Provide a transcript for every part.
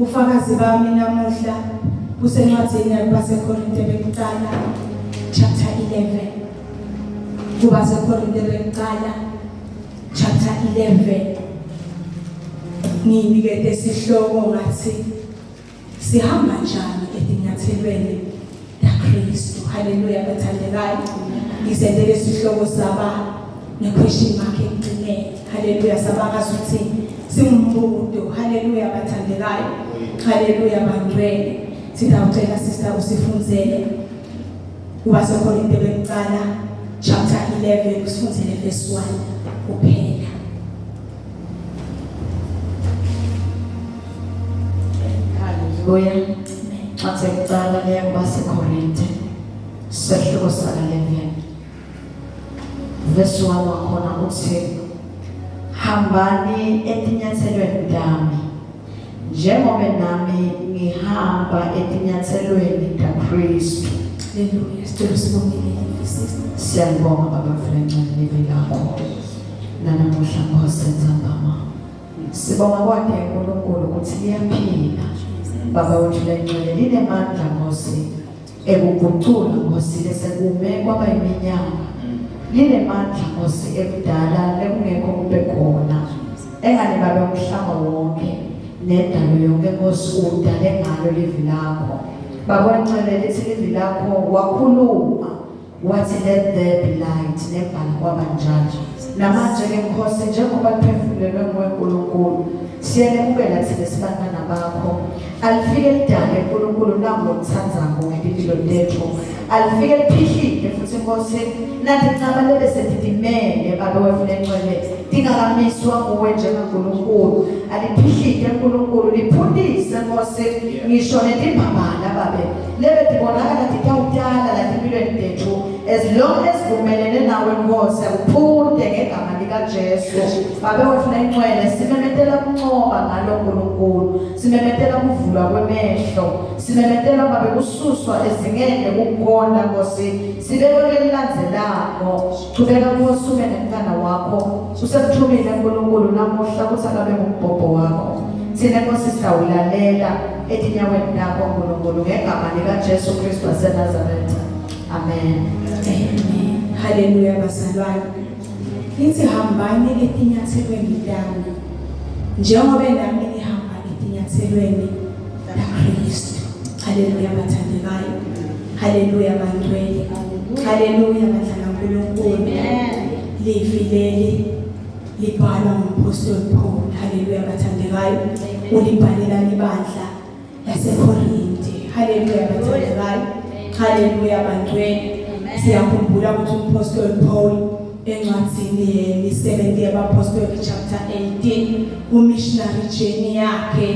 Ufakazi bami namuhla busencwadini yabaseKorinte bekuqala chapter 11. KubaseKorinte bekuqala chapter 11. Nginikete isihloko ngathi sihamba njani etinyathelweni taKristu. Haleluya bathandekayo. Ngisendele isihloko saba ne-question mark ekugcineni. Haleluya saba ngazuthi singumbuto. Haleluya bathandekayo. Haleluya bangcwele. Sitawucela sister usifundzele kubaseKorinte bekuqala chapter 11 usifundzele verse 1 kuphela. Haleluya. Ncwadi yokuqala leya kubaseKorinte sehluko saka-11 verse 1 wakhona uthi hambani etinyathelweni tami njengoba nami ngihamba etinyathelweni taKristu. Haleluya. Sicela usibongele sister. Siyalibonga Baba Vlencane livi lakho nanamuhla Nkosi entsambama. Sibonga kwakhe uNkulunkulu ukuthi liyaphila. Baba wethu lengcwele linemandla Nkosi ekugucula Nkosi lesekume kwaba iminyaka. Linemandla Nkosi ekudala lekungekho kube khona. Engane babe umhlaba wonke nendalo yonke Nkosi udale ngalo livi lakho. Baba wengcwele lithi livi lakho wakhuluma wathi let there be light nebhala kwaba njalo namanje ke Nkosi njengoba liphefumulelwe nguwe uNkulunkulu siyalemukela thina sibantwana bakho alifike lidale uNkulunkulu nangu lokuthandzako ngempilo lethu alifike liphihlile futhi Nkosi nathi ncaba lebe setitimele babe wethu lengcwele tingakamiswa nguwe njengaNkulunkulu aliphihlile uNkulunkulu liphundise Nkosi ngisho netimbambala babe lebe tibonakala titawutala latimpilweni tethu as long as kumelene nawe Nkosi akuphunde ngegama likaJesu babe wethu lengcwele simemetela kuncoba ngalo Nkulunkulu simemetela kuvulwa kwemehlo simemetela babe kususwa ezingeni lokukhonda Nkosi sibekwe lelilandzelako chubeka Nkosi ube nemntwana wakho usekuthumile Nkulunkulu namuhla ukuthi akabe ngumbhobho wakho thina Nkosi sitawulalela etinyaweni takho Nkulunkulu ngegama likaJesu Kristu waseNazaretha amen. Amen. Haleluya bazalwane. Ngithi hambani etinyathelweni tami njengoba nami ngihamba etinyathelweni taKristu. Haleluya bathandekayo. Haleluya bangcwele. Haleluya bandla laNkulunkulu. Livi leli libhalwa ngumpostoli Paul. Haleluya bathandekayo. Ulibhalela libandla laseKorinte. Haleluya bathandekayo. Haleluya bangcwele. Siyakhumbula ukuthi umpostoli Paul encwadini yemisebenzi yabapostoli chapter 18 ku-missionary journey yakhe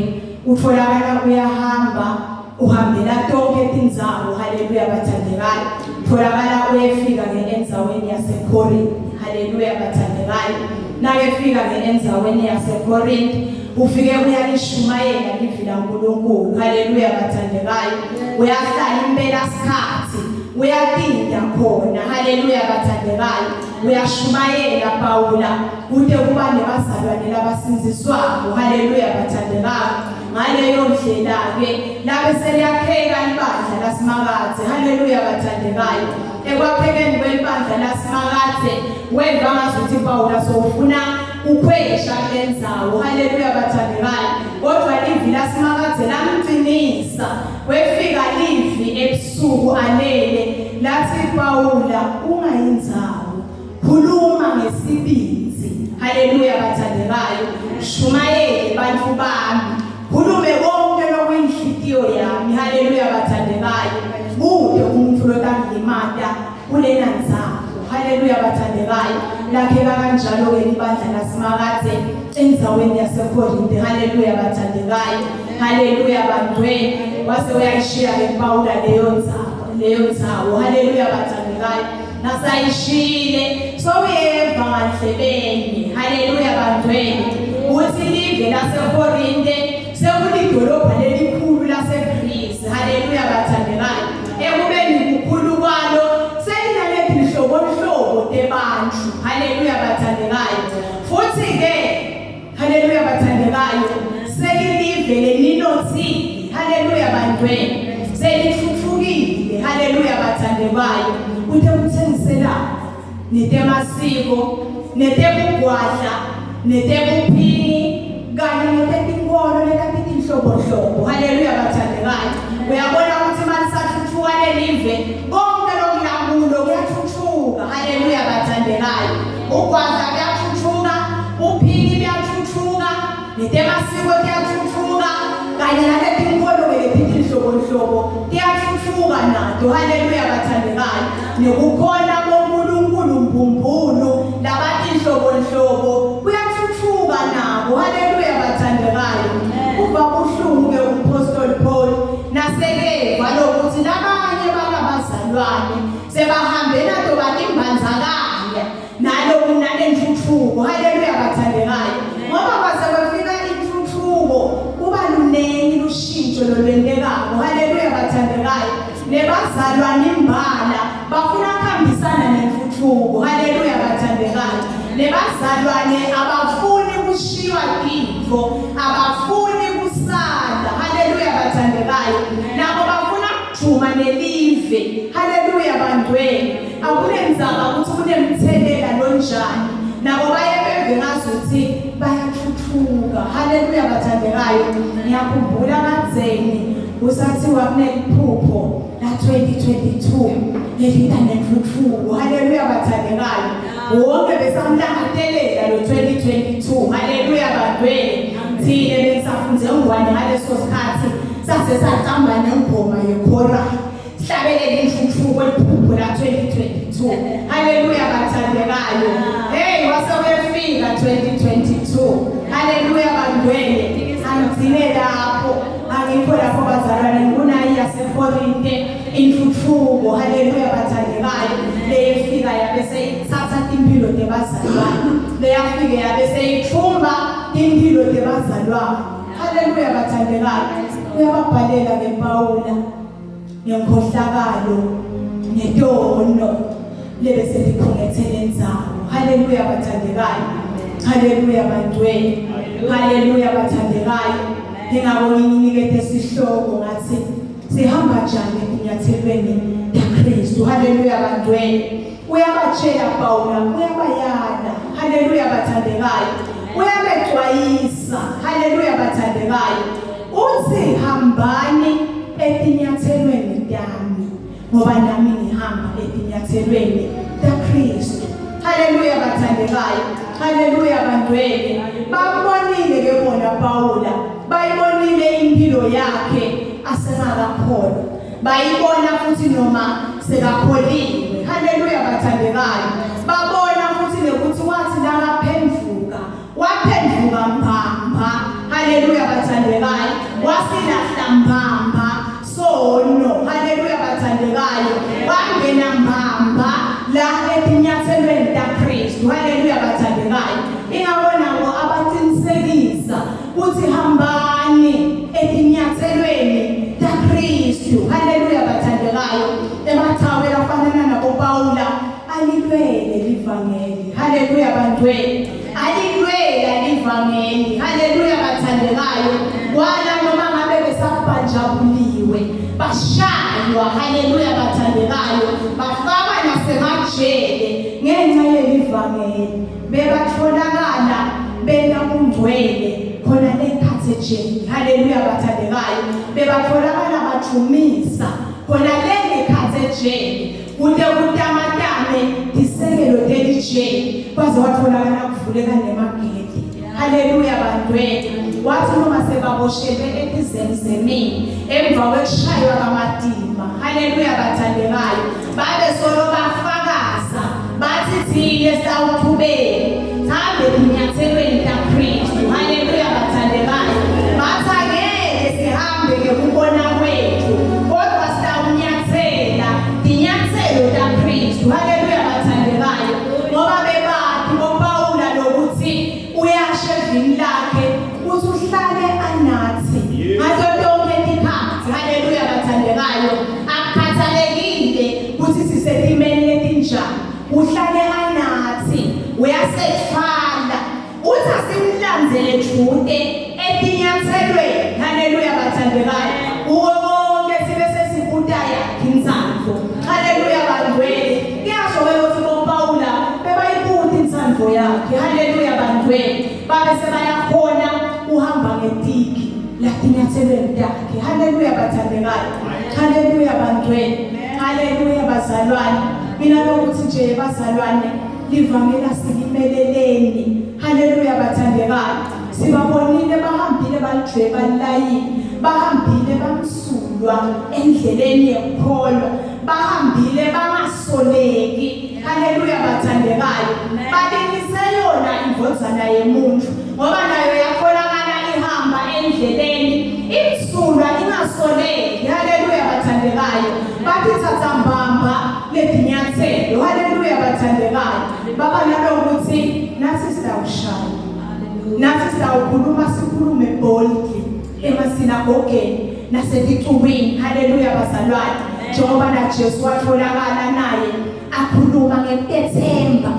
utholakala uyahamba uhambela tonke tindzawo haleluya bathandekayo tholakala uyefika ke endzaweni yaseKorinth haleluya bathandekayo nakefika ke endzaweni yaseKorinth ufike uyalishumayela livi laNkulunkulu haleluya bathandekayo uyahlala impela sikhathi uyatinda khona haleluya bathandekayo uyashumayela Pawula kute kuba nebazalwane labasindziswako haleluya bathandekayo ngaleyo ndlela ke labe seliyakheka libandla lasimakadze haleluya bathandekayo ekwakhekeni kwelibandla lasimakadze weva ngazuthi Pawula sowufuna ukhwesha kule ndzawo haleluya bathandekayo kodwa livi lasimakadze lamqinisa wefika livi ebusuku alele lathi Pawula ungayindzawo khuluma ngesibindzi haleluya bathandekayo shumayele bantu bami khulume konke lokuyinhlitiyo yami haleluya bathandekayo kude umuntu lotangilimata kulena ndzawo haleluya bathandekayo lakheka kanjalo-ke libandla lasimakadze endzaweni yaseKorinte haleluya bathandekayo haleluya bangcwele wase uyayishiya-ke Pawula leyo ndzawo leyo ndzawo haleluya bathandekayo nasayishiyile sowuyeva ngandlebeni haleluya bangcwele ukuthi live laseKorinte sekulidolobha lelikhulu laseGreece haleluya bathandekayo ekubeni kukhulu kwalo selinaletinhlobonhlobo tebantfu haleluya bathandekayo futhi ke haleluya bathandekayo selilive lelinothile. bantwini selithuthukile haleluya bathandekayo kuthe kuthengiselana netemasiko netebugwadla netebuphingi kanye netetinkolo letatitinhlobonhlobo haleluya bathandekayo uyabona ukuthi malisathuthuka lelive konke lokulakulo kuyathuthuka haleluya bathandekayo ugwadla kuyathuthuka uphingi buyathuthuka netemasiko kuyathuthuka kanye naletinkolo-ke letitinhlobonhlobo tiyathuthuka nato haleluya bathandekayo nekukhona bonkulunkulu mbumbulu labatinhlobonhlobo kuyathuthuka nabo haleluya bathandekayo kuva buhlungu-ke umpostoli Paul nasekeva lokuthi labanye balabazalwane sebahambe nato batimbandzakanya naloku nalentfutfuko haleluya bathandekayo ngoba kwase kwefika intfutfuko kuba lunengi lushintsho lolwentekako haleluya bathandekayo nebazalwane imbala bafuna kuhambisana nentfutfuko haleluya bathandekayo nebazalwane abafuni kushiywa tintfo abafuni kusala haleluya bathandekayo nabo bafuna kujuma nelive haleluya bantwini akunenzaba ukuthi kunemthelela lonjani nabo baye beve ngazuthi bayathuthuka haleluya bathandekayo ngiyakhumbula kadzeni kusathiwa kuneliphupho la 2022 lelita nentfutfuko haleluya bathandekayo wonke besamlangatelela lo 2022 haleluya bantwini thine bengisafunze ngwane ngaleso sikhathi sase saqamba nengoma yekhorali sihlabelele intfutfuko eliphupho la 2022 haleluya bathandekayo hey wase uyefika 2022 haleluya bangcwele angigcine lapho angikho lapho bazalwane ngunayi yasekorinte intfutfuko haleluya bathandekayo leyefika yabe seyithatha timpilo tebazalwane leyafike yabe seyithumba timpilo tebazalwane haleluya bathandekayo uyababhalela ke Pawula ngenkhohlakalo netono lebe selikhungethele indzawo haleluya bathandekayo haleluya bantwini haleluya bathandekayo ngingabo nginikete sihloko ngathi sihamba njani etinyathelweni taKristu haleluya bantwini uyabatshela Pawula uyabayala haleluya bathandekayo uyabecwayisa haleluya bathandekayo uthi hambani etinyathelweni tami ngoba nami ngihamba etinyathelweni taKristu haleluya bathandekayo haleluya bangcwele babonile ke bona Pawula bayibonile impilo yakhe asengakakholwa bayibona futhi noma sekakholiwe haleluya bathandekayo babona futhi nokuthi wathi nakaphenduka waphenduka mbamba haleluya bathandekayo wasilahla mbamba sono haleluya bathandekayo wangena mbamba la etinyathelweni taKristu haleluya bathandekayo ingabona ngo abaqinisekisa ukuthi hambani etinyathelweni taKristu haleluya bathandekayo emachawe lafanana nabo Pawula alilwele livangeli haleluya bantwini alilwela livangeli haleluya bathandekayo wala noma ngabe besabhanjabuliwe bashaywa haleluya bathandekayo bafakwa nasemajele ngenxa yelivangeli bebatholakala benta kungcwele khona lekhathe ejele haleluya bathandekayo bebatholakala bajumisa khona lengekhathe ejele kute kutamatame tisekelo telijele kwaze watholakala kuvuleka nemagede haleluya bantwini wathi noma sebaboshelwe etizemzemini emva kwekushaywa kamatima haleluya bathandekayo babe solo bafakaza bathi thine sawuqhubeka sihambe etinyathelweni taKristu haleluya bathandekayo bathi angeke sihambe ngekubona kwethu kodwa sitawunyathela tinyathelo taKristu haleluya bathandekayo ngoba bebathi boPawula lokuthi uyasho evini lakhe ukuthi uhlale anathi ngazo tonke tikhathi haleluya bathandekayo akukhathalekile ukuthi sisetimeni letinjani uhlale anathi uyasethwala uthi asimlandzele jute etinyathelweni haleluya bathandekayo kuko Babe sebayakhona uhamba ngetiki latinyathelweni takhe. Haleluya bathandekayo. Haleluya bantwini. Haleluya bazalwane. Mina lokuthi nje bazalwane livangela silimeleleni. Haleluya bathandekayo. Sibabonile bahambile balijweba lilayini. Bahambile bamsulwa endleleni yekukholwa. Bahambile bangasoleki. Haleluya bathandekayo. Balingise yona indvodzana yemuntu ngoba nayo yakholakala ihamba endleleni imsulwa ingasoleki. Haleluya bathandekayo. Bathi thatha mbamba letinyathelo. Haleluya bathandekayo. Baba nalokuthi nathi sitawushaya. Nathi sitawukhuluma sikhulume boldly emasinagogeni naseticukwini. Haleluya bazalwane. Njengoba na Jesu watholakala naye akhuluma ngekutethemba.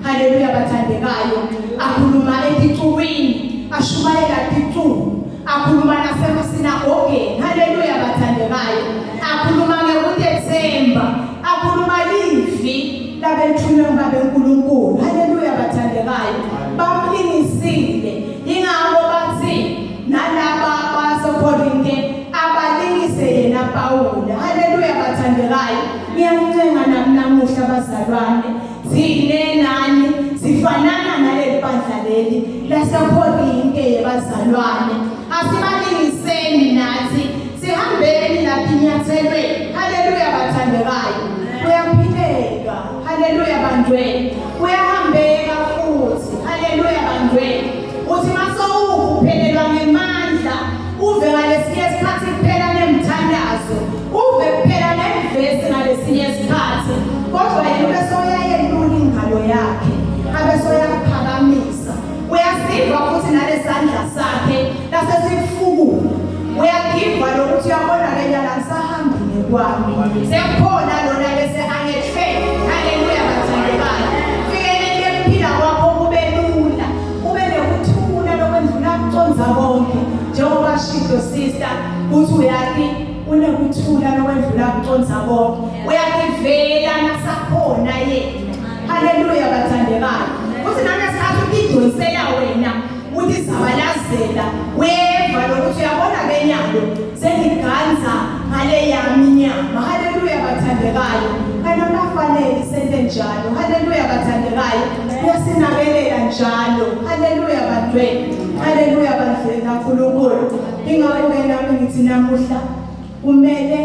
Haleluya bathandekayo. Akhuluma eticukwini, ashumayela ticuku, akhuluma nasemasinagogeni. Haleluya bathandekayo. Akhuluma ngekutethemba, akhuluma livi labethunywe nguBaba uNkulunkulu. Haleluya bathandekayo. Bamlingisile. Ingakho bathi nalaba baseKorinte abalingise yena Pawulu. Haleluya bathandekayo. Ngiyancenga nami namuhla bazalwane, thine nani sifanana naleli bandla leli laseKorinte yebazalwane. Asibalingiseni nathi, sihambeni latinyathelweni. Haleluya bathandekayo. Kuyaphileka. Haleluya bantwini. Kuyahambeka futhi. Haleluya bantwini. Uthi masowuphelelwa ngemandla, uve ngalesinye isikhathi kuphela nemthandazo, uve kuphela nemvesi ngalesinye isikhathi, kodwa yena bese uyayelula ingalo yakhe, abe soyakuphakamisa. Uyasiva futhi nalesandla sakhe lasesifukula. Uyagiva lokuthi uyabona ke nyala ngisahambi ngekwami. Sekukhona lona bese angethe. Haleluya bathandekayo. Fikele ekuphila kwakho kube lula, ube nekuthula lokwendlula kuconza konke. Njengoba shido sister uthi uyathi unekuthula lokwendlula kuconza konke. Uyakivela nasakhona yena. Haleluya bathandekayo. Uthi nangesikhathi utidonsela wena uthi zabalazela weva lokuthi uyabona ke nyalo sengiganza ngale yami inyama. Haleluya bathandekayo. Kana kufanele sente njalo. Haleluya bathandekayo. Uyasinakelela njalo. Haleluya bantwini. Haleluya bandleni kaNkulunkulu. Ingakho ke nami ngithi namuhla kumele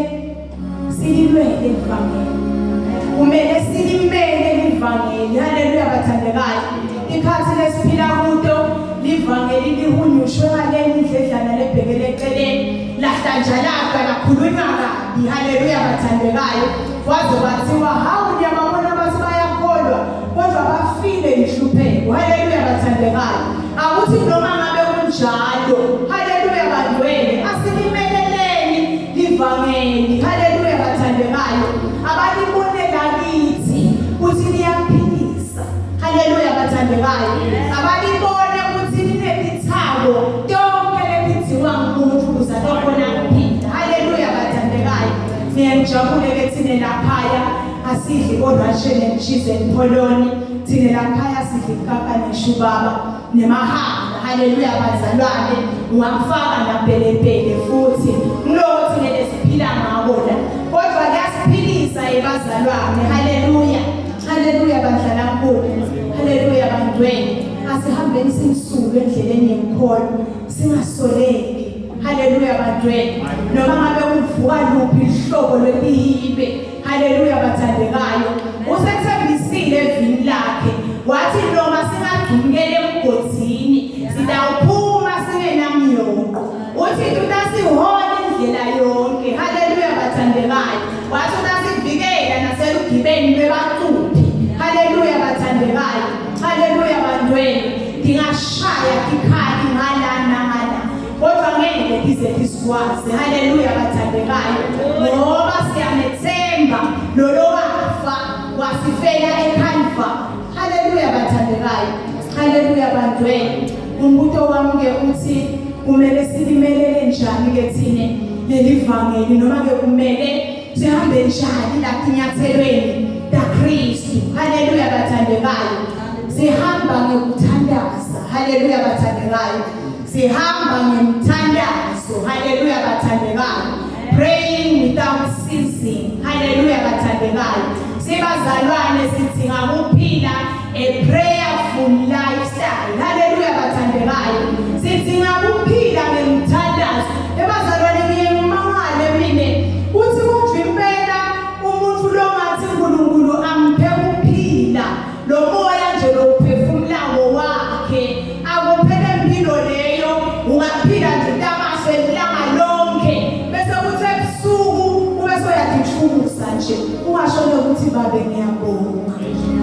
sililwele ivangeli. Kumele silimele ivangeli. Haleluya bathandekayo. Ikhathi lesiphila kuto livangeli lihunyushwe ngaleni indledlana lebhekele eceleni, lahlanjalaka lakhulunywa kabi. Haleluya bathandekayo. Waze kwathiwa hawu niyababona bathi bayakholwa kodwa bafile inhlupheko. Haleluya bathandekayo. Akuthi noma ngabe kunjalo, haleluya bantwini, asilimeleleni livangeli. Haleluya bathandekayo. Abalibone lakithi ukuthi liyaphilisa. Haleluya bathandekayo. Abalibone ukuthi linelithabo tonke letidziwa ngumuntu ukuze azokhona ukuphila. Haleluya bathandekayo. Ngiyajabule ke thine laphaya asidli kodwa and cheese and polony. Thine laphaya sidli ikaka neshubaba nemahala. Haleluya bazalwane. Ungakufaka napelepele futhi ngiloko thine lesiphila ngako la. Kodwa kuyasiphilisa ebazalwane. Haleluya. Haleluya bandla lankulu. Haleluya bantwini. Asihambeni simsulwe endleleni yenkolo, singasoleki. Haleluya bantwini. Noma ngabe kuvuka luphi ihlobo lwetihibe. Haleluya bathandekayo. Usethembisile evini lakhe wathi noma singadumkele emgodini sitawuphuma singenamyoqo. Uthi utasihola indlela yonke. Haleluya bathandekayo. Wathi utasivikela naselugibeni lwebacuphi. Haleluya bathandekayo. Haleluya bantwini. Ngingashaya ikhali ngala nangala, kodwa ngeke tize tisikwazi. Haleluya bathandekayo. Ngoba siyamethemba lolo wafa wasifela eKalvari. Haleluya bathandekayo. Haleluya bantwini. Umbuto wami ke uthi kumele silimelele njani ke thine leli vangeli, noma ke kumele sihambe njani lapha enyathelweni kaKristu. Haleluya bathandekayo. Sihamba ngokuthandaza. Haleluya bathandekayo. Sihamba ngemthandazo. Haleluya bathandekayo. Praying without ceasing. Haleluya bathandekayo. Sibazalwane sidinga ukuphila a prayerful lifestyle. Haleluya bathandekayo. Sidinga ukuphila ngemthandazo. Ebazalwane ngiye ngimangale mina uthi kodwa impela umuntu longathi uNkulunkulu amphe ukuphila lo moya nje lokuphefumulako wakhe akuphele impilo leyo ungaphila nje tamashe ilanga lonke bese kuthi ebusuku ube soyadithusa nje ungasho nokuthi babe ngiyabonga.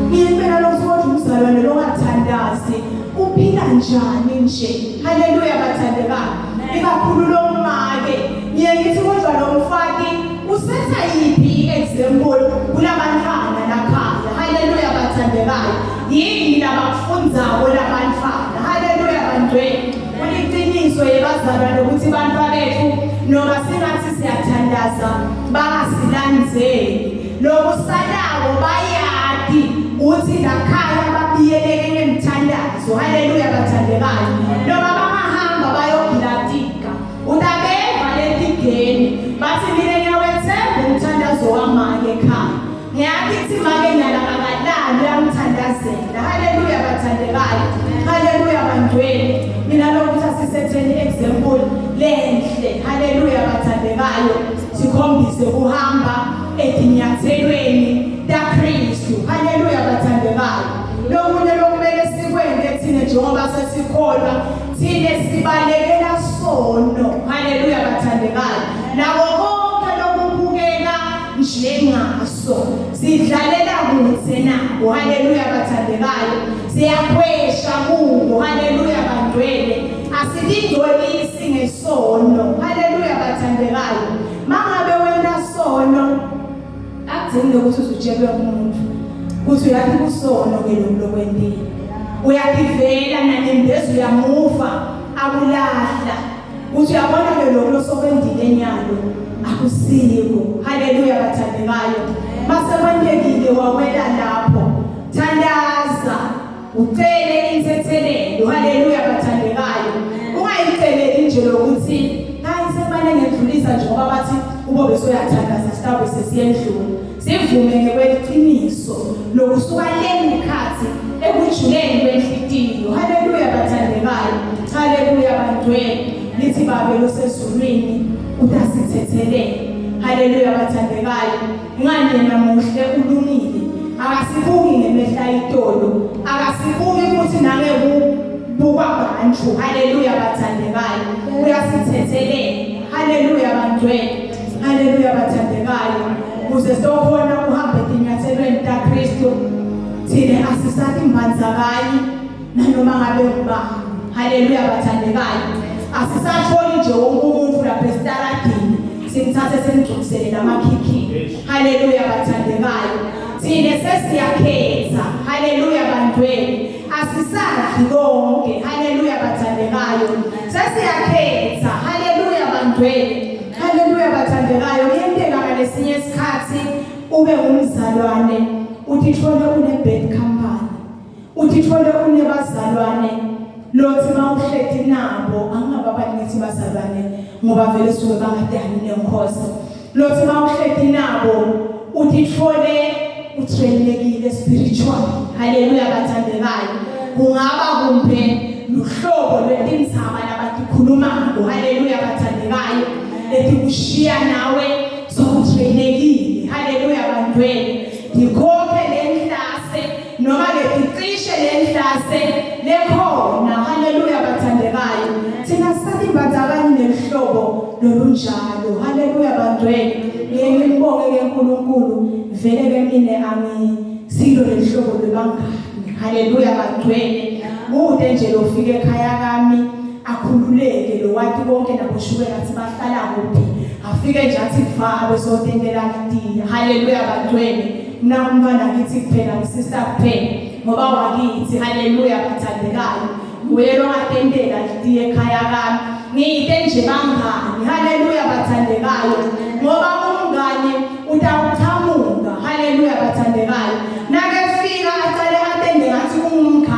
Ngiyempela lokuthi kodwa umzalwane longathandazi uphila njani nje. Haleluya bathandekayo. Ikakhulu lo make ngiye ngithi kodwa lo mfati usetha yiphi i-example kulabantwana lakhaya. Haleluya bathandekayo. Yini labakufundzako labantwana. Haleluya bantwini. Kuliqiniso yebazalwane ukuthi bantwana bethu noma singathi siyathandaza bangasilandzeli. Lokusalako bayati ukuthi lakhaya babiyeleke ngemthandazo. Haleluya bathandekayo. Noma bangahamba bayogilatika utabeva letigeni bathi mina ngiyawethemba umthandazo wamake ekhaya. Ngiyakithi make nyala kakalali uyamthandazela. Haleluya bathandekayo. Haleluya bantwini. Mina lokuthi asisetheni example lenhle. Haleluya bathandekayo. Sikhombise kuhamba etinyathelweni taKristu. Haleluya bathandekayo. Lokunye lokumele sikwente thina njengoba sesikholwa thina sibalekela sono. Haleluya bathandekayo. Nako konke lokubukeka njengaso sidlalela kude nabo. Haleluya bathandekayo. Siyakhwesha kubo. Haleluya bantwele. Asilingcolisi ngesono. Haleluya bathandekayo. Mangabe wena sono akudingi ukuthi uzutshelwe umuntu ukuthi uyathi kusono ke lokhu lokwentile. Uyativela nanembezi uyamuva akulahla. Uthi uyabona ke lokhu losokwendile enyalo akusiko. Haleluya bathandekayo. Mase kwentekile wawela lapho. Thandaza ucele inthethelelo. Haleluya bathandekayo. Ungayiceleli nje lokuthi hayi semane ngedlulisa nje ngoba bathi ubobe soyathandaza sitabe sesiyendlula. Sivume ngekweqiniso lokusuka lengikhathi ekujuleni kwenhlitiyo. Haleluya bathandekayo. Haleluya bantwini. Lithi babe losezulwini utasithethelele. Haleluya bathandekayo. Ngani yena muhle ulungile. Akasibuki ngemehla itolo. Akasibuki futhi nangekubuka bantu. Haleluya bathandekayo. Uyasithethelela. Haleluya bantwini. Haleluya bathandekayo. Kuze sokhona uhambe etinyathelweni taKristu. Thina asisathi mbandzakanye nanoma ngabe ngubani. Haleluya bathandekayo. Asisatholi nje wonke umuntu lapha esitaradini simthathe simgcobisele lamakhikhi. Haleluya bathandekayo. Thina sesiyakhetha. Haleluya bantwini. Asisadli konke. Haleluya bathandekayo. Sesiyakhetha. Haleluya bantwini. Haleluya bathandekayo. Kuyenteka ngalesinye isikhathi ube umzalwane uthithole une bad company. Uthithole unebazalwane lothi mawuhleti nabo angingababali ngithi bazalwane ngoba vele suke bangadani nenkosi. Lothi mawuhleti nabo uthithole utrainekile spiritual. Haleluya bathandekayo. Kungaba kumbe luhlobo lwetindzaba labatikhulumako. Haleluya bathandekayo. Letikushiya nawe sowutrainekile. Haleluya bantwini. Ndikhokhe lenhlase noma leticishe lenhlase lekhona. Haleluya bathandekayo. Thina satimbandzakanye nelihlobo lolunjalo. Haleluya bantwini. Ngiye ngibonge ke uNkulunkulu vele ke mine angisilo lelihlobo lwebangani. Haleluya bantwini. Kude nje lofika ekhaya kami akhululeke lo wathi konke naboshukela athi bahlala kuphi. Afike nje athi va abesotentela litiya. Haleluya bantwini. Mina umntwana kithi kuphela ngisista kuphela ngoba wakithi. Haleluya bathandekayo. Nguye lo ngatentela litiya ekhaya kami. Ngiyite nje bangani. Haleluya bathandekayo. Ngoba umngane utawuqhamuka. Haleluya bathandekayo. Nakefika aqale atende ngathi ungumkhaya.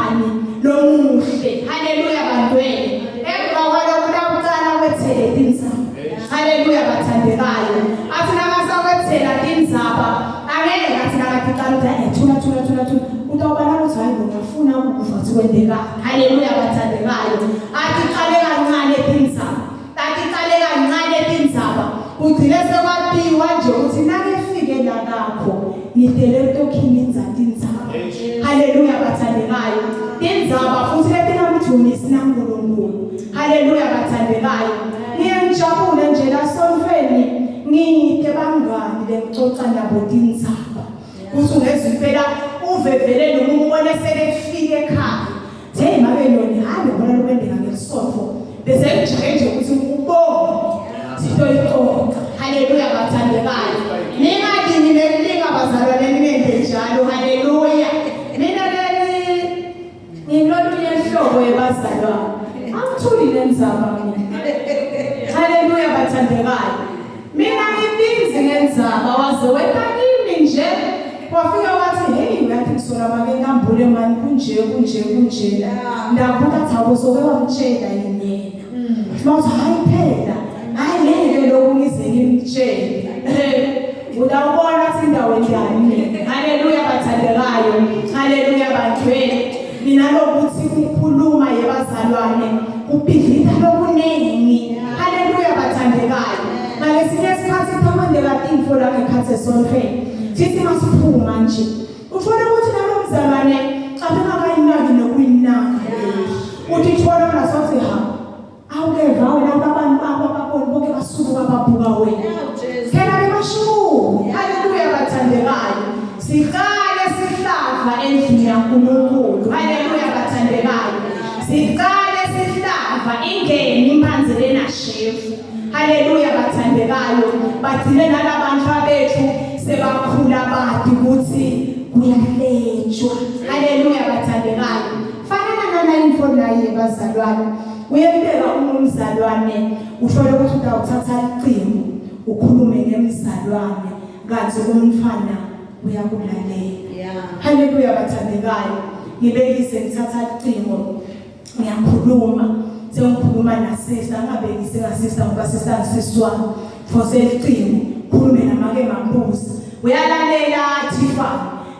Haleluya bathandekayo. Athi nakasakwethela tindzaba angeke athi nakatiqala ukuthi eh thula thula thula thula utawuba nalokuthi hayi bona ufuna ukuva ukuthi kwenteka. Haleluya bathandekayo. Athi qale kancane tindzaba. Athi qale kancane tindzaba. Kugcine sekwatiwa nje ukuthi nakefike la kakho ngidele ukutokhininza tindzaba. Haleluya bathandekayo. Tindzaba futhi letingamdumisi naNkulunkulu. Haleluya bathandekayo. Ngiye ngijabule nje la sontfweni ngide bangani lengicoca nabo tindzaba. Kuthi ungezwa impela uvevele noma ubone sekefika ekhaya. Hey make noni hayi ngibona lokwendeka ngelisonto. Bese ngijake nje ukuthi ubonge. Sitoyicoca. Haleluya bathandekayo. Ningadini nekulinga bazalwane ningenze njalo. Haleluya. Mina leli ngilolunye hlobo yebazalwane. Angithuli lenzaba mina. Haleluya bathandekayo. Mina ngibinzi ngenzaba waze weta kimi nje wafika wathi hey uyathi ngisola make ngambule mani kunje kunje kunje ndabuka thabo soke wamtshela yini yena mawuthi hayi phela hayi ngeke lokhu ngize ngimtshele utawubona ukuthi indawo enjani. Haleluya bathandekayo. Haleluya bangcwele. Mina lokuthi ukukhuluma yebazalwane kubhidlita lokuningi. Haleluya bathandekayo. Ngalesinye isikhathi phamandela tinfo la ngekhathi esontweni. Sithi masiphuma nje. Uthole ukuthi nalo mzalwane abengakayinaki nokuyinaka. Uthi thola ngasothi ha awukeva wena abantu bakho ababoni bonke basukuka babuka wena. Phela bebashukume. Haleluya bathandekayo. Siqale sihlava endlini yaNkulunkulu. Haleluya bathandekayo. Siqale sihlava ingene imphanze lena shefu. Haleluya bathandekayo. Bagcine nalabantu bethu sebakhula badi ukuthi kuyaletshwa. Haleluya bathandekayo. Fanana nana info naye bazalwane. Uyembeka umzalwane uthole ukuthi utawuthatha icingo ukhulume nemzalwane kanti umfana uyakulalela. Haleluya bathandekayo. Ngibekise ngithatha icingo ngiyakhuluma sengikhuluma nasista ngingabekise ngasista ngoba sista ngisiswami phose icingo khulume namake mambuza uyalalela Thifa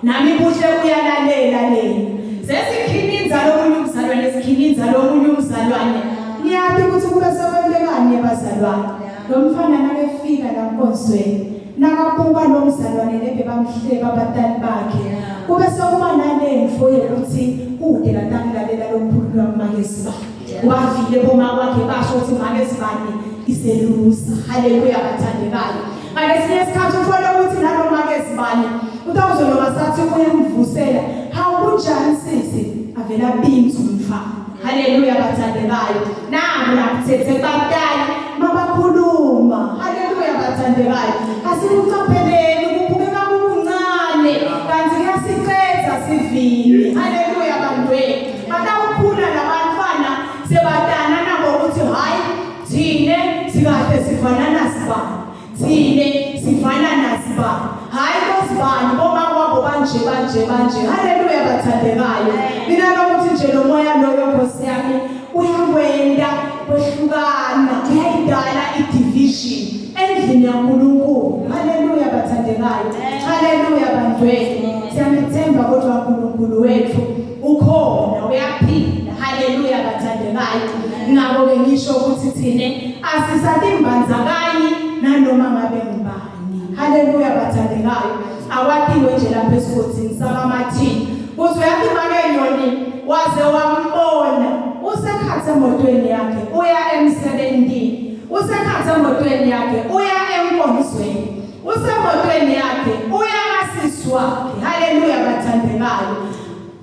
nami buhle uyalalela lena sesikhininza lomunye umzalwane sikhininza lomunye umzalwane niyazi ukuthi kube sekwentekani ebazalwane lo mfana nakefika la nkonzweni nakabuka lo mzalwane lebe bamhleba abatali bakhe kube sekuba nalemfo yokuthi kude latangilalela lokukhulunywa kumake sibani wavile boma kwakhe basho ukuthi make sibani iselusa. Haleluya bathandekayo. Ngalesinye isikhathi uthole ukuthi nalo make sibani utawuze noma sathi uyamvusela hawu kunjani sisi avela binzi umfana. Haleluya bathandekayo. Nangu nakuthethe batali mabakhuluma. Haleluya bathandekayo. Asikucapheleni kubukeka kukuncane kanti kuyasicedza sivini. Haleluya bantwini. Batawukhula labantwana sebatana nabo ukuthi hayi thine sikahle sifana nasibani. Thine sifana nasibani. Hayi bosibani boma kwabo banje banje banje. Haleluya bathandekayo. Mina lokuthi nje lo moya loyo Nkosi yami uyakwenda kwehlukana uyayidala i-division endlini yaNkulunkulu. Haleluya bathandekayo. Haleluya bantwini. Siyamethemba kodwa uNkulunkulu wethu ukhona uyaphila. Haleluya bathandekayo. Ngakho ke ngisho ukuthi thine asisatimbanzakanyi nanoma ngabe ngubani. Haleluya bathandekayo. Awatiwe nje lapha esigodini sakamathini. Uthi uyathi make nyoni waze wambona usekhathe emotweni yakhe uya emsebenzini. Usekhathe emotweni yakhe uya enkonzweni. Usemotweni yakhe uya kasisi wakhe. Haleluya bathandekayo.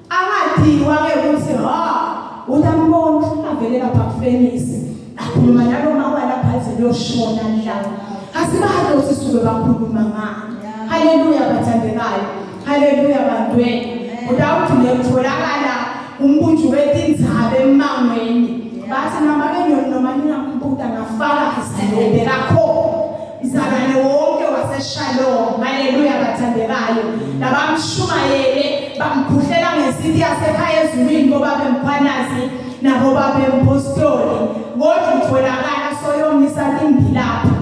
Angathiwa ke ukuthi ha utambona avele lapha kufenisi akhuluma nalo mama lapha aze liyoshona la. Asibazi ukuthi suke bakhuluma ngani. Haleluya bathandekayo. Haleluya bantwini. Utawuthi nekutholakala umbunju wetindzaba emangweni. Bathi namake nyoni noma ningambuta ngafakaza bekakho. Mzalwane wonke waseShalom. Haleluya bathandekayo. Labamshumayele bamkhuhlela ngesiti yasekhaya ezulwini ngoba bemkhwanazi nabo babempostoli. Kodwa utholakala soyomisa timbilapha.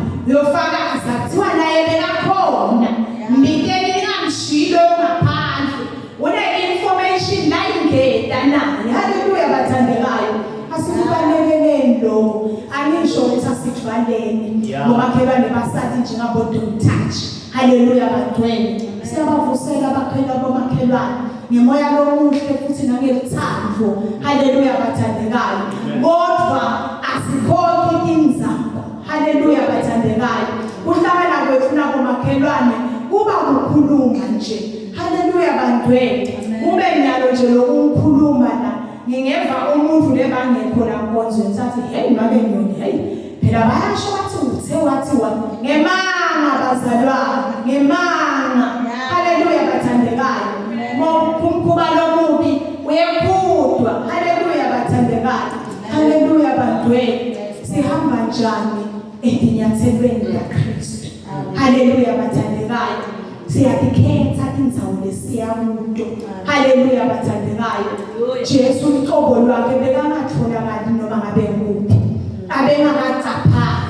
Bomakhelwane basathi njengabo don't touch. Haleluya bangcwele. Siyabavusela abakhela bomakhelwane ngemoya lomuhle futhi nangelithando. Haleluya bathandekayo. Kodwa asikhokhi inzamba. Haleluya bathandekayo. Kuhlangana kwethu nabomakhelwane kuba kukhuluma nje. Haleluya bangcwele. Kube nyalo nje lokukhuluma la ngingeva umuntu lebangekho la nkonzweni sathi hey make nyoni hey phela bayasho bathi uthe wathi wa ngemanga bazalwane ngemanga. Haleluya bathandekayo. Umkhuba lomubi uyekhudwa. Haleluya bathandekayo. Haleluya bangcwele. Sihamba njani etinyathelweni kaKristu? Haleluya bathandekayo. Siyadikhetha indzawo lesiya kuto. Haleluya bathandekayo. Jesu uqobo lwakhe bekangatholakali noma ngabe kuphi. Abengakacaphani.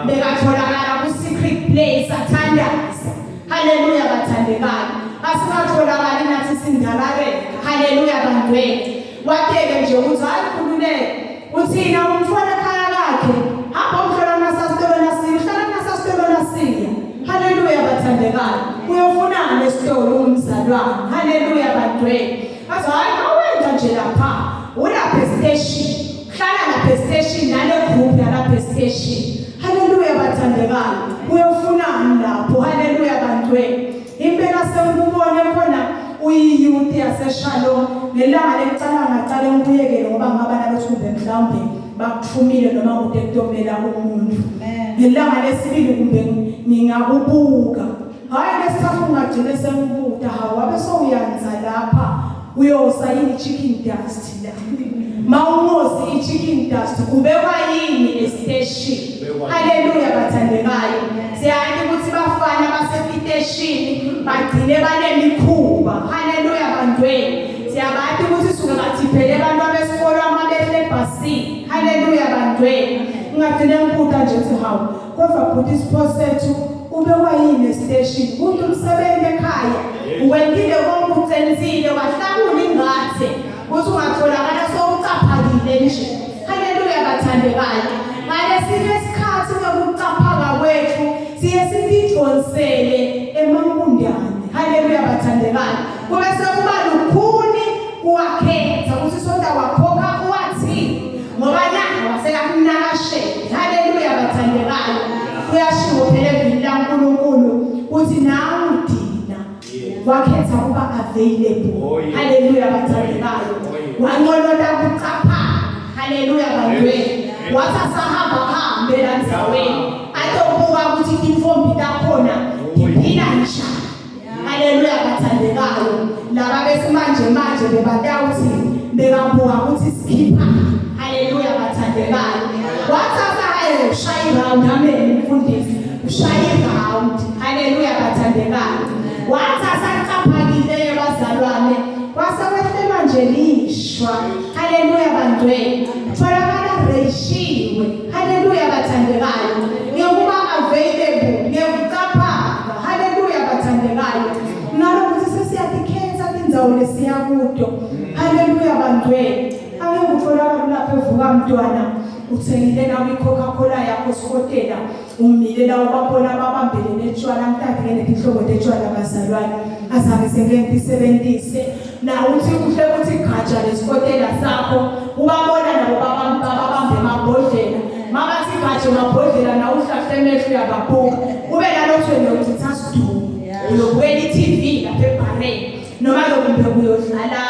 Bekatholakala ku secret place athandaza. Haleluya bathandekayo. Asingatholakali nathi sindalale. Haleluya bangcwele. Wateke nje ukuthi hayi khululeke. Uthina umfana ekhaya lakhe hamba umhlola nasasitolo nasiya uhlala nasasitolo nasiya. Haleluya bathandekayo. Uyofunani esitolo umzalwane? Haleluya bangcwele. Athi hayi awenza nje lapha. Ulapha estation. Hlala lapha estation nale group yalapha estation. Haleluya bathandekayo. Uyofunani lapho? Haleluya bangcwele. Impela sengikubone khona uyiyouth yaseShalom ngelanga lekucala ngaqala ngikuyekele ngoba ngaba nalothi kumbe mhlawumbe bakuthumile noma kude kutomela umuntu. Ngelanga lesibili kumbe ngingakubuka. Hayi lesithathu ngagcine sengibuta hawu wabe sowuyanza lapha uyosa yini chicken dust la. Mawungosi i-chicken dust kubekwa yini estation? Haleluya bathandekayo. Siyazi ukuthi bafana basepiteshini bagcine banemikhuba. Haleluya bantweni. Siyabathi ukuthi suke bathiphele abantu besikolo amabehle ebhasini. Haleluya bantweni. Ngagcine ngibuta nje ukuthi hawu kodwa bhuti isipho sethu ubekwa yini estation? Kuthi umsebenzi ekhaya uwentile konke ucenzile wahlakula ingathe uthi ungatholakala sowucaphakile nje. Haleluya bathandekayo. Ngalesinye isikhathi ngokucaphaka kwethu siye sididonsele emankundane. Haleluya bathandekayo. Kube sekuba lukhuni kuwakhetha ukuthi sonta wakhokha uwathi ngoba naye wasekakunakashela. Haleluya bathandekayo. Kuyashiwo phela evini laNkulunkulu ukuthi nawu Dina wakhetha kuba available. Haleluya bathandekayo. Wanqonota kucaphaka. Haleluya bantwini. Wathi asahamba hambe la ndzaweni atobuka ukuthi tintombi takhona tiphila njani. Haleluya bathandekayo. Laba besimanje manje bebatawuthi bekabuka ukuthi sikhipha. Haleluya bathandekayo. Wathi asaye ushaya iround. Amen mfundisi. Ushaya iround. Haleluya bathandekayo. Wathi asacaphakile bazalwane kwase kwehlelwa nje lishwa. Haleluya bantweni. Tholakala reshiwe. Haleluya bathandekayo. Ngekuba available ngekucaphaka. Haleluya bathandekayo. Nalokuthi sesiyadikhetha tindzawo lesiya kuto. Haleluya bantweni. Ake kutholakala lapha evuka mntwana uthengile nawe iCoca-Cola yakho sikotela umile la ubabona babambele netshwala mntanti ke netinhlobo tetshwala bazalwane azabe sengiyisebenzise na uthi kuhle ukuthi gaja lesikotela sakho ubabona nabo babambe amabhodlela mabathi gaje amabhodlela na uhlahle emehlo uyababuka ube nalotho nokuthi sidumo uyobukela i-TV lapha ebhareni noma lokumbe kuyodlala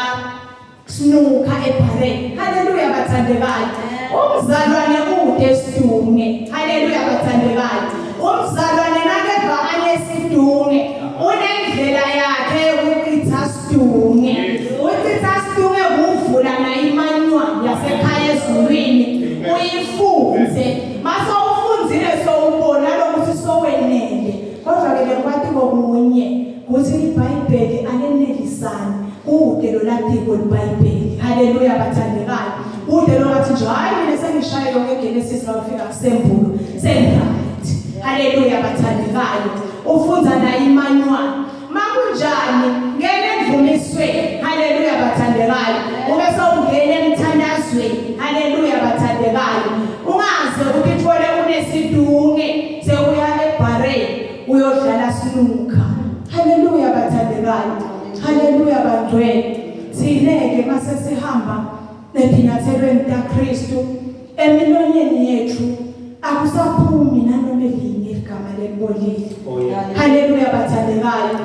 snooker ebhareni. Haleluya bathandekayo. Umzalwane ude sidunge. Haleluya bathandekayo. Umzalwane nakeva anesidunge unendlela yakhe yokuchitha sidunge. Uchitha sidunge kuvula na imanual yasekhaya ezulwini uyifunze. Mase ufunzile sowubona lokuthi sowenele. Kodwa ke lekwathi kokunye kuthi iBhayibheli alenelisani kude lo latiko iBhayibheli. Haleluya bathandekayo. Kude lo ngathi nje hayi mina sengishaye yonke eGenesis ngafika kusembulo sengight. Haleluya bathandekayo. Ufunza na imanual. Makunjani ngene emvumisweni. Haleluya bathandekayo. Ube sowungena emthandazweni. Haleluya bathandekayo. Ungaze ukithole unesidunge. Bayasinuka. Haleluya bathandekayo. Haleluya bangcwele. Thine-ke mase sihamba etinyathelweni taKristu emilonyeni yethu akusaphumi nanoma elinye igama lelibolile. Oh yeah. Haleluya bathandekayo.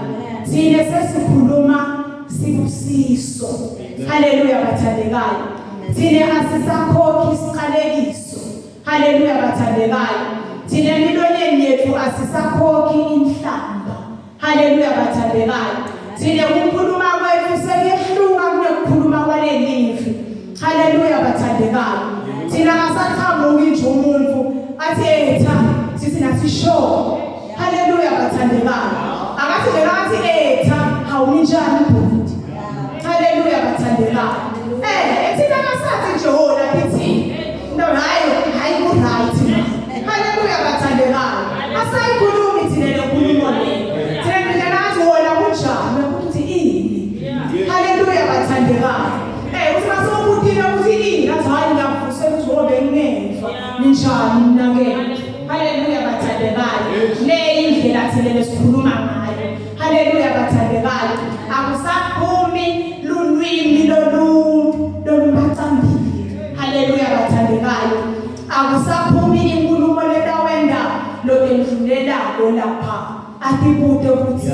Thina sesikhuluma sibusiso. Haleluya bathandekayo. Thina asisakhokhi isiqalekiso. Haleluya bathandekayo. Thina emilonyeni yethu asisakhokhi inhlamba. Haleluya bathandekayo. Thina ukukhuluma kwethu sekuyehluka kunekukhuluma kwalelivi. Haleluya bathandekayo. Thina asaqhamuki nje umuntu athi etha sithi nathi sure. Haleluya bathandekayo. Akathi nje athi etha hawuninjani bhuti. Haleluya bathandekayo. Eh thina masathi nje wona kithi. No hayi hayi ku right. Haleluya bathandekayo. Asayikhulumi thina lenkulumo le. Thina nje nathi wona kunjani ukuthi ini. Haleluya bathandekayo. Eh uthi masewubutile ukuthi ini athi hayi ngiyakuvusela ukuthi wobe ngingefa. Ninjani mina ke? Haleluya bathandekayo. Le indlela thina lesikhuluma ngayo. Haleluya bathandekayo. Akusaphumi lulwimi lolu lolumbacambili. Haleluya bathandekayo. Akusaphumi inkulumo letawenda lokendlulelako lapha. Atibute ukuthi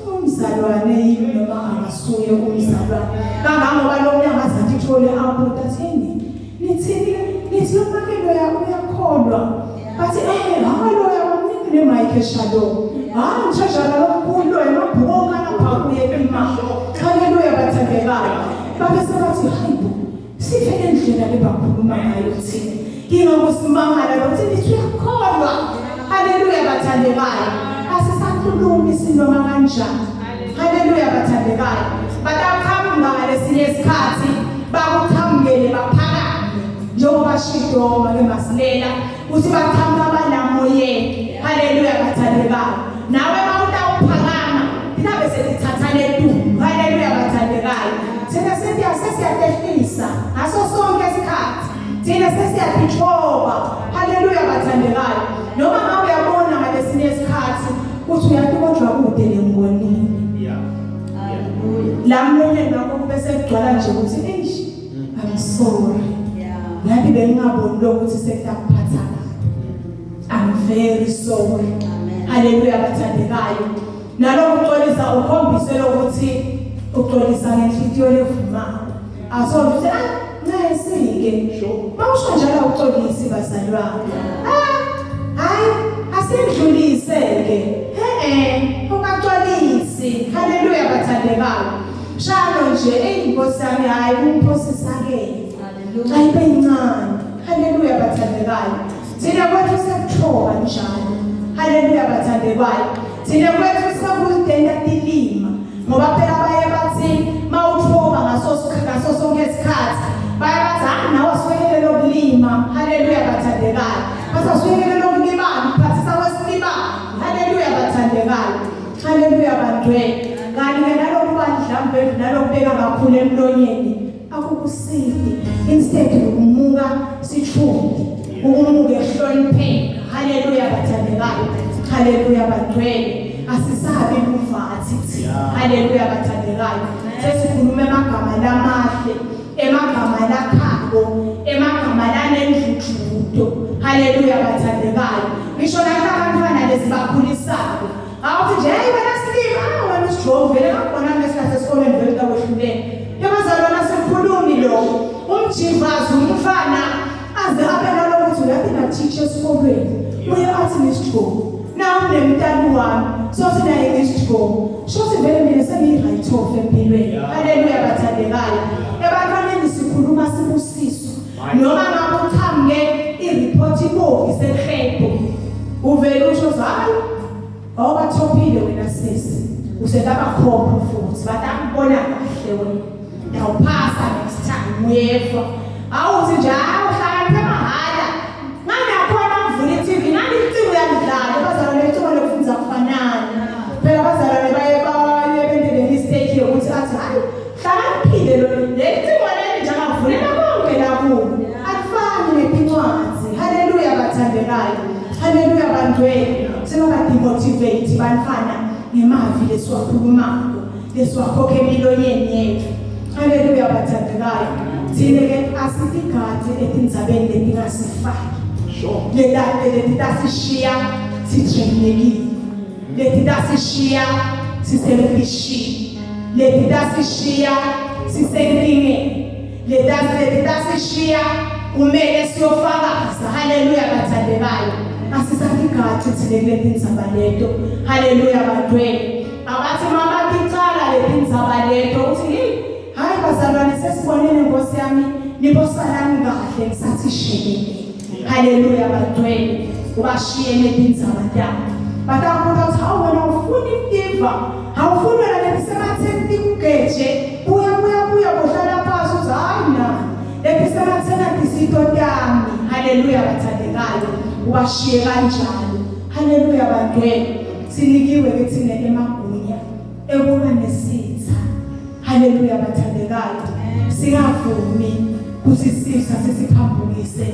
umzalwane yini noma angasuye umzalwane. Kangangoba lo mnyango azathi ithole abuta athini. Nithini nithi umakelo yakho uyakholwa. Bathi eh hayi lo yamnika ne mic eshalo. Hayi ngishajala lomkhulu emabhuku lapha kuye ima. Haleluya bathandekayo. Babe sebathi hayibo sife lendlela lebakhuluma ngayo thina. Ingakusimangala lokuthi nithi uyakholwa. Haleluya bathandekayo. Asisakhulumi sinoma kanjani. Haleluya bathandekayo. Bataqhamuka ngalesinye isikhathi bakuqhamukele baphakame njengoba shidoma ke masilela uthi baqhamuka banamoyeni. Haleluya bathandekayo. Nawe mawutawuphakama tinabe selithathane tu. Haleluya bathandekayo. Thina sesiyatehlisa ngaso sonke isikhathi. Thina sesiyatithoba. Haleluya bathandekayo. Noma ngabe uyabona ngalesinye isikhathi uthi uyathi kodwa kude lengibonile. Yeah. Hallelujah. La mlonyeni wakho kube sekugcwala nje ukuthi eish I'm sorry. Yeah. Ngathi bengingaboni lokuthi sekuyakuphatha kabi. I'm very sorry. Amen. Haleluya bathandekayo. Nalokhu uxolisa ukhombise lokuthi uxolisa ngenhliziyo levumayo. Asonto ukuthi ah ncesike. Sure. Mawusho njalo uxolisi bazalwane. Ah hayi asindlulise ke. Eh ungaxolisi. Haleluya bathandekayo. Shano nje eyinkosi yami hayi umphosisakele. Hallelujah. Ayibe incane. Haleluya bathandekayo. Thina kwethu sekuthoba njalo. Haleluya bathandekayo. Thina kwethu sekudenda tilima. Ngoba phela baye bathi mawuthoba ngaso ngaso sonke isikhathi baye bathi hayi nawe aswekele lokulima. Haleluya bathandekayo. Basaswekele lokulima kuphathisa kwesilima. Haleluya bathandekayo. Haleluya bantwele. Kanti ke naloku bandlambe nalokubeka kakhulu emlonyeni akukusidi instead ukumuka sithunzi ukumuka ehlonipheka. Haleluya bathandekayo. Haleluya bantwele. Asisabi luvathi thina. Haleluya bathandekayo. Sesikhuluma emagama lamahle, emagama lakhako, emagama lanendluthudo. Haleluya bathandekayo. Ngisho nalabantwana lesibakhulisako. Awuthi nje hey wena silima, ah wena usijovu vele ngakubona ngesikhathi esikoleni vele utawehluleka. Yabazalwana sikhulumi lokho. Umjivazi umfana aze abe nalokuthi uyathi na teacher esikolweni. Uye athi nisijovu. Na unemntana wami, sothi naye nisijovu. Shothi vele mina sengiyi right off empilweni. Haleluya bathandekayo. Ebantwaneni sikhuluma sibusiso. Noma ngabe uqhamuke i-report ibovu isehlebo. Uvele usho hayi awubathophile wena sisi. Usetabakhopha futhi batakubona kahle wena. Ndawuphasa next time uyeva. Awuthi nje awuhlakaniphe mahala. Ngani akhona ukuvula i-TV ngani icingo uyalidlala bazalwane icingo lokufundza kufanana. Phela bazalwane baye baye bente le mistake yokuthi athi hayi hlakaniphile lo leli cingo leli nje angavulela konke la kulo. Akufani netincwadzi. Haleluya bathandekayo. Haleluya bantwele. Singaba demotivate bantwana. ngemavi lesiwakhulumako lesiwakhokha emilonyeni yethu. Haleluya bathandekayo. Thina ke asitigadi etindzabeni letingasifaki. Sure. Letitasishiya sijabulekile. Letitasishiya siselubishini. Letitasishiya sisenkingeni. Letitasishiya kumele siyofakaza. Haleluya bathandekayo. Asisatigadi thina kuletindzaba leto. Haleluya bantwini. Abathi mama ticala letindzaba leto uthi hey hayi bazalwane sesibonene Nkosi yami nibosalani kahle ngisathi shelele. Haleluya bantwini. Ubashiye netindzaba tabo. Batakubuta ukuthi hawu wena ufuna itiva, awufuni wena letisematheni tikugeje, buya buya buya bohlala phansi uthi hayi na. Letisematheni atisito tami. Haleluya bathandekayo. Ubashiye kanjalo. Haleluya bantwini. Sinikiwe ke thina emagunya ekulwa nesitha. Haleluya bathandekayo. Singavumi ukuthi isitha sisiphambukise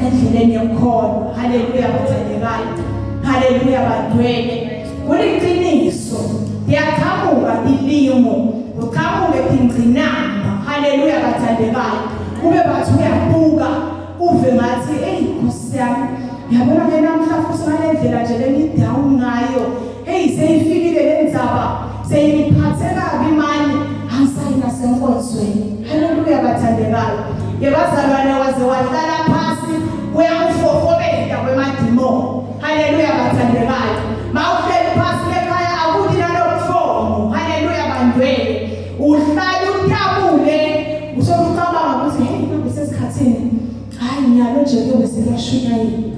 endleleni yokukholwa. Haleluya bathandekayo. Haleluya bantwini. Kuliqiniso liyaqhamuka ilimo, uqhamuke tingcinamba. Haleluya bathandekayo. Kube bathi uyabuka uve ngathi hey Nkosi yami yabona ke namhla futhi ngale ndlela nje lemidown ngayo. Hey seyifikile le ndzaba seyiphathe kabi mani angisayi nasenkonzweni. Haleluya bathandekayo. Yebazalwane waze wahlala phasi uyakufofobela kwemadimoni. Haleluya bathandekayo. Mawuhleli phasi ekhaya akudi nalomfomo. Haleluya bantwini. Uhlala utabule usokucabanga ukuthi hey ngabe sesikhathini hayi nyalo nje kuyobe sekuyashunyayela.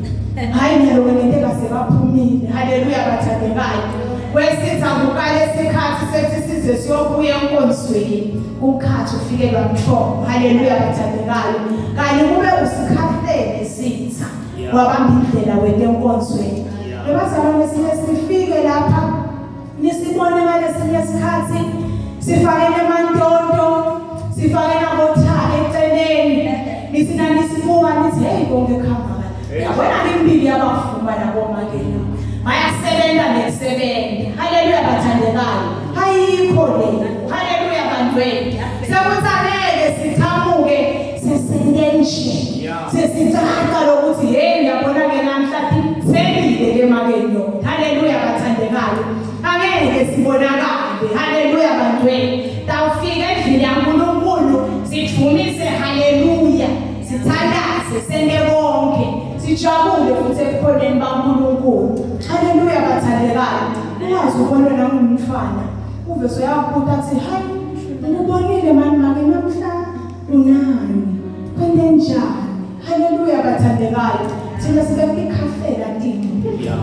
Hayi nyalo ngenteka sebaphumile. Haleluya bathandekayo. Kwesitha kuqala isikhathi sethi size siyobuya enkonzweni. Ukhathi ufikelwa mthombo. Haleluya bathandekayo. Kanye kube usikhahlele sitha wabamba indlela wethu enkonzweni. Ebazalwane siye sifike lapha nisibone ngalesinye isikhathi sifake emantonto, sifake nabotha eceleni. Nisina nisibuka nithi hey konke kuhamba kahle. Yabona imbili yabafuma nabomake la. Bayasebenza nekusebenza. Haleluya bathandekayo. Ayikho le. Haleluya bantwini. Sekuthi siqhamuke sesente nje. Sesicaca lokuthi hey yabona ke namhla tithelile ke makenyo. Haleluya bathandekayo. Angeke sibonakale. Haleluya bantwini. Tawufika endlini yaNkulunkulu sithumise haleluya. Sithandaze sente konke. Sijabule futhi ebukhoneni baNkulunkulu. Haleluya bathandekayo. Ungazi ubona nangumfana. Uve soyakubuta athi hayi ngubonile mani make namhla unani kwente njani. Haleluya bathandekayo. Thina sibe ikhafela timo.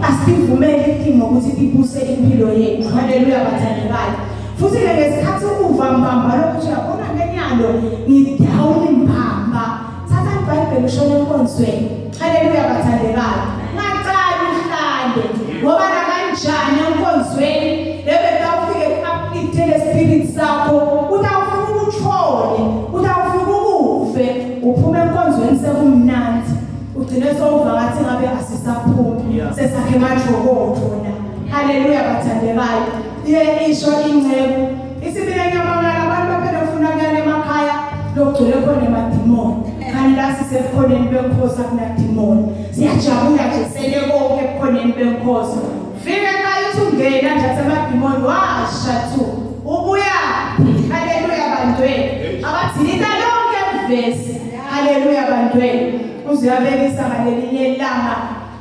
Asivumele timo ukuthi tibuse impilo yethu. Haleluya bathandekayo. Futhi ke ngesikhathi uva mbamba lokuthi uyabona ngenyalo ngidown mbamba. Thatha iBhayibheli ushone enkonzweni. Haleluya bathandekayo. Ngaqala uhlale ngoba nakanjani enkonzweni lebe tawufike uplift le spirit sakho utawufika ukuthole utawufika ukufe uphume enkonzweni sekumnandi ugcine sowuva ngathi ngabe asisaphumi sesakhe emajokojo la. Haleluya bathandekayo. Iye isho inceku isibile nyamangala abantu baphela ufuna kuyana emakhaya lokugcwele khona emadimoni. Kanti la sisebukhoneni benkosi akunadimoni. Siyajabula nje sele konke ebukhoneni benkosi. Fika ekhaya uthi ungena nje athi amadimoni washa tu ubuyaphi. Haleluya bantwini. Abathilita lonke ivesi. Haleluya bantwini. Uzuyabekisa ngalelinye ilanga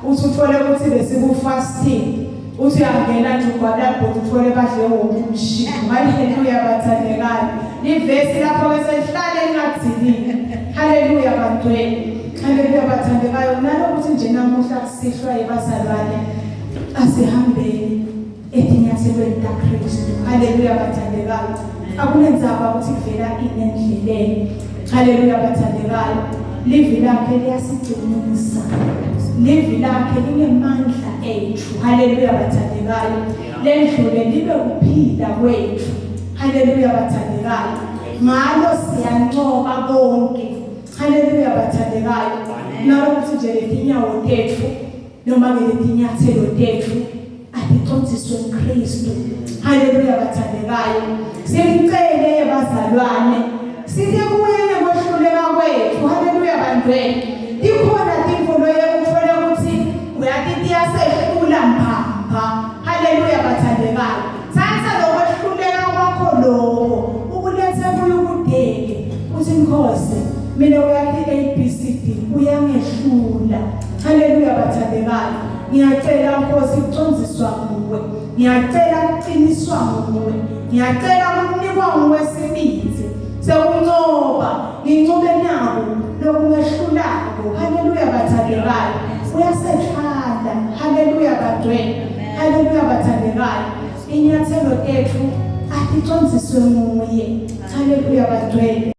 uthi uthole ukuthi besikufasting. Uthi uyangena nje ugwabula bhuti uthole badle wonke umshini. Haleluya bathandekayo. Livesi lapho ke selihlale lingadinile. Haleluya bantwini. Haleluya bathandekayo. Nalokuthi nje namuhla kusihlwa ebazalwane asihambeni etinyathelweni taKristu. Haleluya bathandekayo. Akunenzaba ukuthi kuvela ini endleleni. Haleluya bathandekayo. Livi lakhe liyasigcinisa. Livi lakhe linemandla ethu. Haleluya bathandekayo. Lendlule libe kuphila kwethu. Haleluya bathandekayo. Ngalo siyanqoba konke. Haleluya bathandekayo. Nalokuthi nje letinyawo tethu noma ke letinyathelo tethu aticondziswe kuKristu. Kristu. Haleluya bathandekayo. Simcele bazalwane sithi kuye ngekwehluleka kwethu. Haleluya bantwini. Tikhona tintfo loye uthole ukuthi uyathi tiyasehlula mbamba. Haleluya bathandekayo. Thatha lokwehluleka kwakho lokho ukulethe kuye ukudeke uthi Nkosi mina uyathi A B C D uyangehlula. Haleluya bathandekayo. Ngiyacela Nkosi kucondziswa nguwe. Ngiyacela kuqiniswa nguwe. Ngiyacela ukunikwa nguwe sibindi sekuncoba ngincobe nako lokungehlulako. Haleluya bathandekayo. Uyasethwala. Haleluya bagcwele. Haleluya bathandekayo. Inyathelo tethu aticondziswe nguye. Haleluya bagcwele.